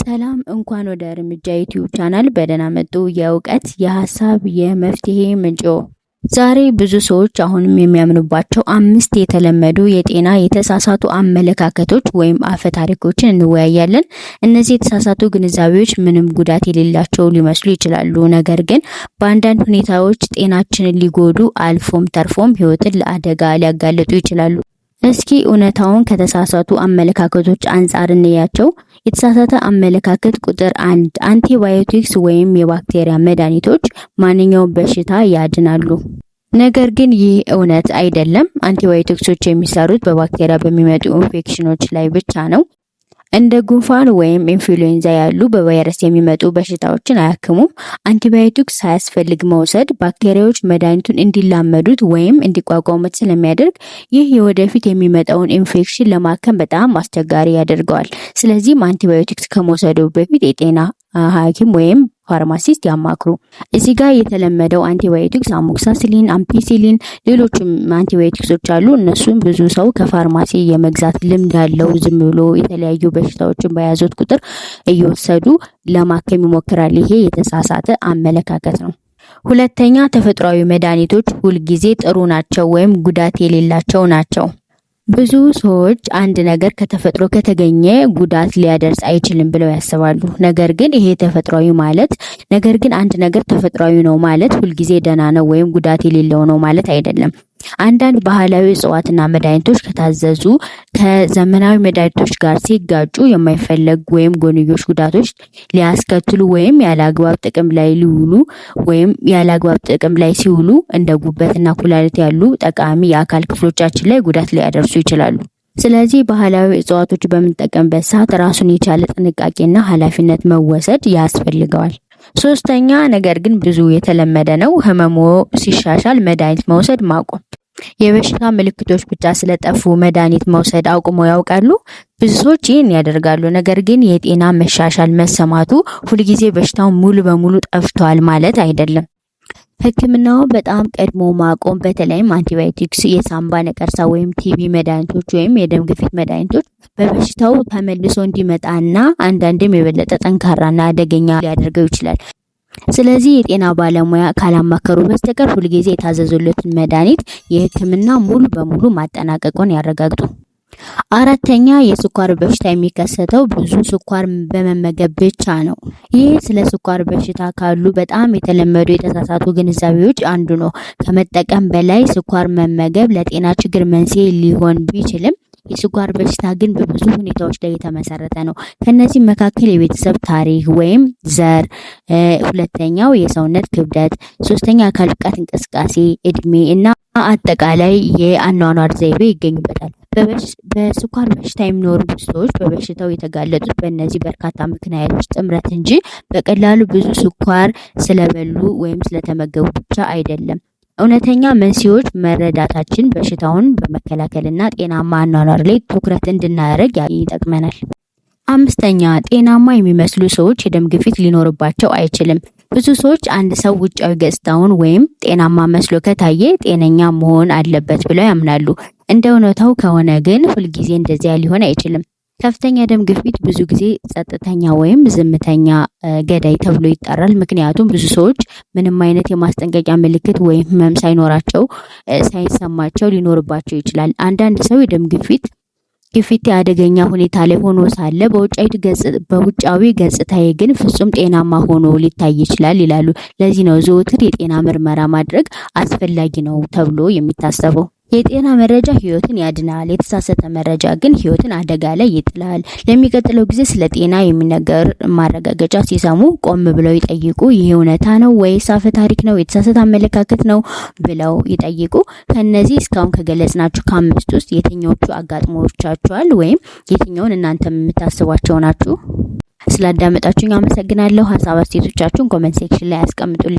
ሰላም፣ እንኳን ወደ እርምጃ ዩቲዩብ ቻናል በደህና መጡ። የእውቀት፣ የሀሳብ፣ የመፍትሄ ምንጮ። ዛሬ ብዙ ሰዎች አሁንም የሚያምኑባቸው አምስት የተለመዱ የጤና የተሳሳቱ አመለካከቶች ወይም አፈ ታሪኮችን እንወያያለን። እነዚህ የተሳሳቱ ግንዛቤዎች ምንም ጉዳት የሌላቸው ሊመስሉ ይችላሉ። ነገር ግን በአንዳንድ ሁኔታዎች ጤናችንን ሊጎዱ አልፎም ተርፎም ሕይወትን ለአደጋ ሊያጋልጡ ይችላሉ። እስኪ እውነታውን ከተሳሳቱ አመለካከቶች አንጻር እንያቸው። የተሳሳተ አመለካከት ቁጥር 1፣ አንቲባዮቲክስ ወይም የባክቴሪያ መድኃኒቶች ማንኛውም በሽታ ያድናሉ። ነገር ግን ይህ እውነት አይደለም። አንቲባዮቲክሶች የሚሰሩት በባክቴሪያ በሚመጡ ኢንፌክሽኖች ላይ ብቻ ነው። እንደ ጉንፋን ወይም ኢንፍሉዌንዛ ያሉ በቫይረስ የሚመጡ በሽታዎችን አያክሙም። አንቲባዮቲክስ ሳያስፈልግ መውሰድ ባክቴሪያዎች መድኃኒቱን እንዲላመዱት ወይም እንዲቋቋሙት ስለሚያደርግ ይህ የወደፊት የሚመጣውን ኢንፌክሽን ለማከም በጣም አስቸጋሪ ያደርገዋል። ስለዚህም አንቲባዮቲክስ ከመውሰዱ በፊት የጤና ሐኪም ወይም ፋርማሲስት ያማክሩ። እዚህ ጋር የተለመደው አንቲባዮቲክስ amoxicillin፣ ampicillin፣ ሌሎችም አንቲባዮቲክሶች አሉ። እነሱም ብዙ ሰው ከፋርማሲ የመግዛት ልምድ አለው። ዝም ብሎ የተለያዩ በሽታዎችን በያዙት ቁጥር እየወሰዱ ለማከም ይሞክራል። ይሄ የተሳሳተ አመለካከት ነው። ሁለተኛ፣ ተፈጥሯዊ መድኃኒቶች ሁልጊዜ ጥሩ ናቸው ወይም ጉዳት የሌላቸው ናቸው። ብዙ ሰዎች አንድ ነገር ከተፈጥሮ ከተገኘ ጉዳት ሊያደርስ አይችልም ብለው ያስባሉ። ነገር ግን ይሄ ተፈጥሯዊ ማለት ነገር ግን አንድ ነገር ተፈጥሯዊ ነው ማለት ሁልጊዜ ደህና ነው ወይም ጉዳት የሌለው ነው ማለት አይደለም። አንዳንድ ባህላዊ እጽዋትና መድኃኒቶች ከታዘዙ ከዘመናዊ መድኃኒቶች ጋር ሲጋጩ የማይፈለግ ወይም ጎንዮሽ ጉዳቶች ሊያስከትሉ ወይም ያለ አግባብ ጥቅም ላይ ሊውሉ ወይም ያለ አግባብ ጥቅም ላይ ሲውሉ እንደ ጉበትና ኩላሊት ያሉ ጠቃሚ የአካል ክፍሎቻችን ላይ ጉዳት ሊያደርሱ ይችላሉ። ስለዚህ ባህላዊ እጽዋቶች በምንጠቀምበት ሰዓት ራሱን የቻለ ጥንቃቄና ኃላፊነት መወሰድ ያስፈልገዋል። ሶስተኛ፣ ነገር ግን ብዙ የተለመደ ነው፣ ህመሙ ሲሻሻል መድኃኒት መውሰድ ማቆም። የበሽታ ምልክቶች ብቻ ስለጠፉ መድኃኒት መውሰድ አቁመው ያውቃሉ? ብዙ ሰዎች ይህን ያደርጋሉ። ነገር ግን የጤና መሻሻል መሰማቱ ሁልጊዜ በሽታው ሙሉ በሙሉ ጠፍቷል ማለት አይደለም። ሕክምናው በጣም ቀድሞ ማቆም በተለይም አንቲባዮቲክስ፣ የሳምባ ነቀርሳ ወይም ቲቢ መድኃኒቶች ወይም የደም ግፊት መድኃኒቶች በበሽታው ተመልሶ እንዲመጣና አንዳንድም የበለጠ ጠንካራና አደገኛ ሊያደርገው ይችላል። ስለዚህ የጤና ባለሙያ ካላማከሩ በስተቀር ሁልጊዜ የታዘዙለትን መድኃኒት የህክምና ሙሉ በሙሉ ማጠናቀቁን ያረጋግጡ። አራተኛ፣ የስኳር በሽታ የሚከሰተው ብዙ ስኳር በመመገብ ብቻ ነው። ይህ ስለ ስኳር በሽታ ካሉ በጣም የተለመዱ የተሳሳቱ ግንዛቤዎች አንዱ ነው። ከመጠቀም በላይ ስኳር መመገብ ለጤና ችግር መንስኤ ሊሆን ቢችልም የስኳር በሽታ ግን በብዙ ሁኔታዎች ላይ የተመሰረተ ነው። ከነዚህ መካከል የቤተሰብ ታሪክ ወይም ዘር፣ ሁለተኛው የሰውነት ክብደት፣ ሶስተኛ አካል ብቃት እንቅስቃሴ፣ እድሜ እና አጠቃላይ የአኗኗር ዘይቤ ይገኙበታል። በስኳር በሽታ የሚኖሩ ሰዎች በበሽታው የተጋለጡት በእነዚህ በርካታ ምክንያቶች ጥምረት እንጂ በቀላሉ ብዙ ስኳር ስለበሉ ወይም ስለተመገቡ ብቻ አይደለም። እውነተኛ መንስኤዎች መረዳታችን በሽታውን በመከላከልና ጤናማ አኗኗር ላይ ትኩረት እንድናደርግ ይጠቅመናል። አምስተኛ፣ ጤናማ የሚመስሉ ሰዎች የደም ግፊት ሊኖርባቸው አይችልም። ብዙ ሰዎች አንድ ሰው ውጫዊ ገጽታውን ወይም ጤናማ መስሎ ከታየ ጤነኛ መሆን አለበት ብለው ያምናሉ። እንደ እውነታው ከሆነ ግን ሁልጊዜ እንደዚያ ሊሆን አይችልም። ከፍተኛ ደም ግፊት ብዙ ጊዜ ጸጥተኛ ወይም ዝምተኛ ገዳይ ተብሎ ይጠራል። ምክንያቱም ብዙ ሰዎች ምንም አይነት የማስጠንቀቂያ ምልክት ወይም ህመም ሳይኖራቸው ሳይሰማቸው ሊኖርባቸው ይችላል። አንዳንድ ሰው የደም ግፊት አደገኛ ሁኔታ ላይ ሆኖ ሳለ በውጫዊ ገጽታዬ ግን ፍጹም ጤናማ ሆኖ ሊታይ ይችላል ይላሉ። ለዚህ ነው ዘወትር የጤና ምርመራ ማድረግ አስፈላጊ ነው ተብሎ የሚታሰበው። የጤና መረጃ ህይወትን ያድናል። የተሳሳተ መረጃ ግን ህይወትን አደጋ ላይ ይጥላል። ለሚቀጥለው ጊዜ ስለ ጤና የሚነገር ማረጋገጫ ሲሰሙ ቆም ብለው ይጠይቁ። ይህ እውነታ ነው ወይስ አፈ ታሪክ ነው? የተሳሳተ አመለካከት ነው ብለው ይጠይቁ። ከነዚህ እስካሁን ከገለጽናችሁ ከአምስት ውስጥ የትኞቹ አጋጥሞቻችኋል ወይም የትኛውን እናንተ የምታስቧቸው ናችሁ? ስላዳመጣችሁኝ አመሰግናለሁ። ሀሳብ አስተያየቶቻችሁን comment section ላይ አስቀምጡልኝ።